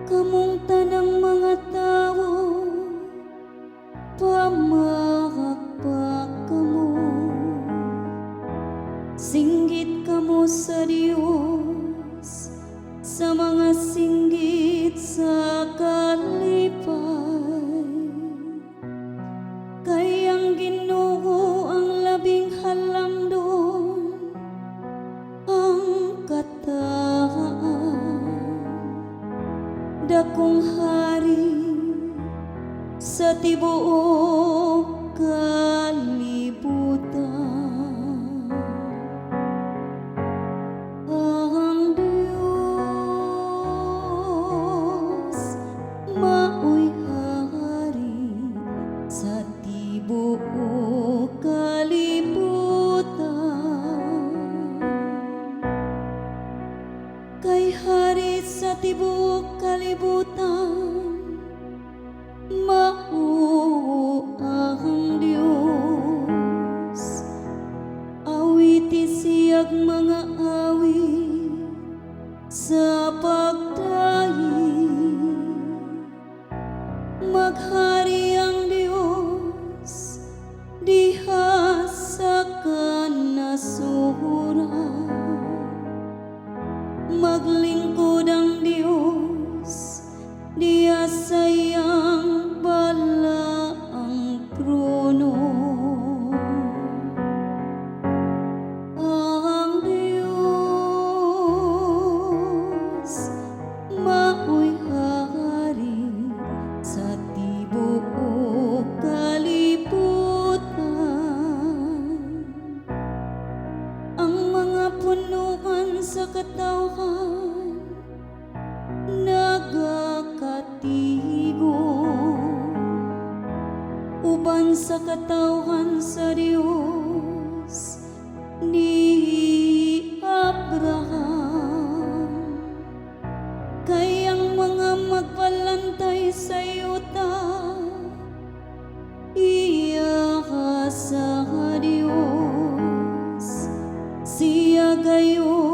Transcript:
Kamong tanang mga tawo, pamakpak kamo. Singgit kamo sa Dios sa mga singgit sa kalipay. Kay ang Ginoo ang labing halamdon, ang kataan, dakong hari sa tibuok kalibutan. Ang Dios mao'y hari sa tibuok kalibutan. Kay hari sa tibuok kalibutan, mao ang Dios. Awiti siyag mga awit sa pagdaig. Maghari ang Dios diha sa kanasuran. Maglingkod ang Dios diha sa iyang balaang trono. Ang Dios mao'y hari sa tibuok kalibutan. Ang mga punuan sa katawhan nagakatigom uban sa katawhan sa Dios ni Abraham. Kay ang mga magbalantay sa yuta iya sa Dios. Siya gayon